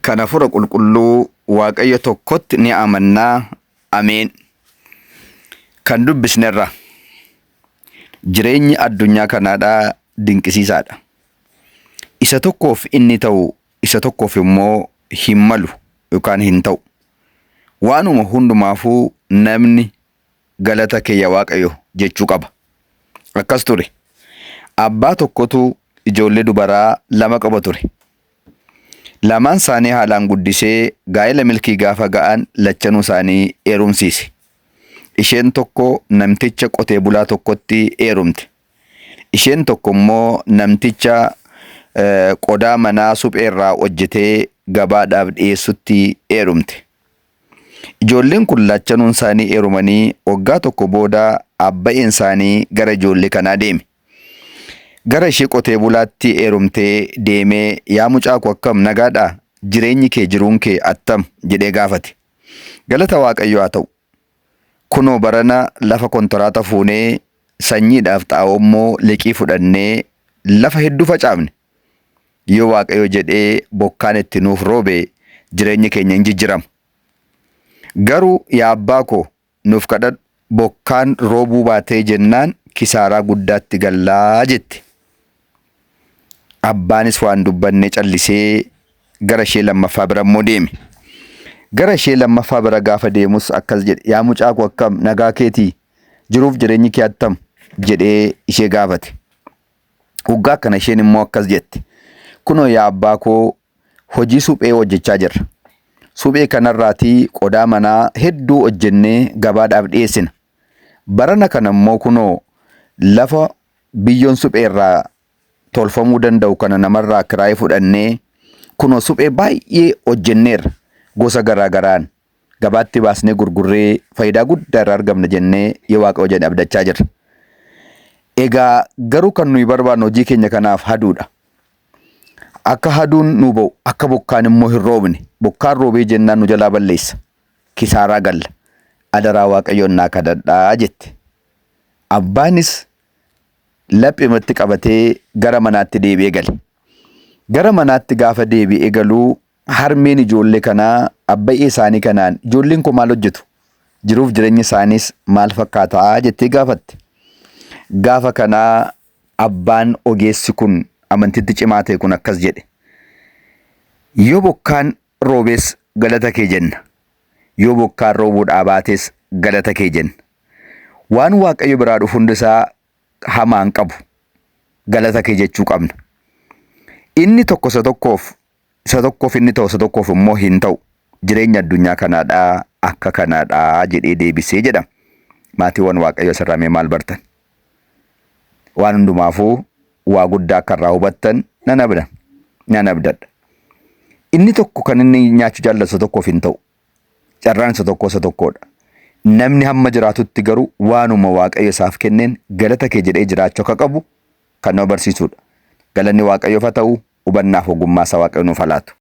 Kan Hafuura Qulqulluu Waaqayyo tokkotti ni amannaa. Ameen. Kan dubbisnerra. Jireenyi addunyaa kanaadhaa dinqisiisaadha. Isa tokkoof inni ta'u isa tokkoof immoo hin malu yookaan hin ta'u. Waanuma hundumaafuu namni galata kee yaa Waaqayyo jechuu qaba. Akkas ture. Abbaa tokkotu ijoollee dubaraa lama qaba ture. Lamaan isaanii haalaan guddisee gaa'ela milkii gaafa ga'an lachanuu isaanii heerumsiise. Isheen tokko namticha qotee bulaa tokkotti heerumte. Isheen tokko immoo namticha qodaa manaa suphee irraa hojjetee gabaadhaaf dhiyeessutti heerumte. Ijoolleen kun lachanuun isaanii heerumanii waggaa tokko booda abba'een isaanii gara ijoollee kanaa deeme. Gara ishee qotee bulaatti heerumtee deemee yaa mucaa koo akkam nagaadhaa? Jireenyi kee jiruun kee attam? jedhee gaafate. Galata Waaqayyoo haa ta'u. Kunoo barana lafa kontiraata fuunee sanyiidhaaf xaa'oo immoo liqii fudhannee lafa hedduu facaafne. Yoo Waaqayyo jedhee bokkaan itti nuuf roobe jireenyi keenya hin jijjirama. Garuu yaa abbaa koo nuuf kadhadhu bokkaan roobuu baatee jennaan kisaaraa guddaatti gallaa jette. Abbaanis waan dubbanne callisee gara ishee lammaffaa bira immoo deeme. Gara ishee lammaffaa bira gaafa deemus akkas jedhe yaa mucaa koo akkam nagaa keetii jiruuf jireenyi kee attam jedhee ishee gaafate. Waggaa akkana isheen immoo akkas jette. Kunoo yaa abbaa koo hojii suphee hojjechaa jirra. Suphee kanarraatii qodaa manaa hedduu hojjennee gabaadhaaf dhiyeessina. Barana kana immoo kunoo lafa biyyoon suphee irraa tolfamuu danda'u kana namarraa kiraayii fudhannee kunoo suphee baay'ee hojjenneerra gosa garaa garaan gabaatti baasnee gurgurree faayidaa guddaa irraa argamna jennee yoo Waaqayyo jedhe abdachaa jirra. Egaa garuu kan nuyi barbaannu hojii keenya kanaaf haduudha. Akka haduun nu ba'u akka bokkaan immoo hin roobne bokkaan roobee jennaan nu jalaa balleessa. Kisaaraa galla. Adaraa Waaqayyoon naa kadhadhaa jette. Abbaanis laphimatti qabatee gara manaatti deebi'ee gale. Gara manaatti gaafa deebi'ee galuu harmeen ijoollee kanaa abbayyee isaanii kanaan ijoolleen koo maal hojjetu? Jiruuf jireenyi isaaniis maal fakkaataa jettee gaafatte. Gaafa kanaa abbaan ogeessi kun amantitti cimaa ta'e kun akkas jedhe. Yoo bokkaan roobees galata kee jenna. Yoo bokkaan roobuu dhaabaates galata kee jenna. Waan Waaqayyo biraa dhufu hundisaa hamaa hin qabu. Galata kee jechuu qabna. Inni tokko isa tokkoof isa tokkoof inni ta'u isa tokkoof immoo hin ta'u. Jireenya addunyaa kanaadhaa akka kanaadhaa jedhee deebisee jedhama. Maatiiwwan Waaqayyo asirraa mee maal bartan? Waan hundumaafuu waa guddaa akka irraa hubattan nan abda. Nan abdadha. Inni tokko kan inni nyaachuu jaallatu isa tokkoof hin ta'u. Carraan isa tokkoo isa tokkoodha. Namni hamma jiraatutti garuu waanuma Waaqayyo isaaf kenneen galata kee jedhee jiraachuu akka qabu kan nama barsiisudha. Galanni Waaqayyoof haa ta'u hubannaaf ogummaa isaa Waaqayyo nuuf haa laatu.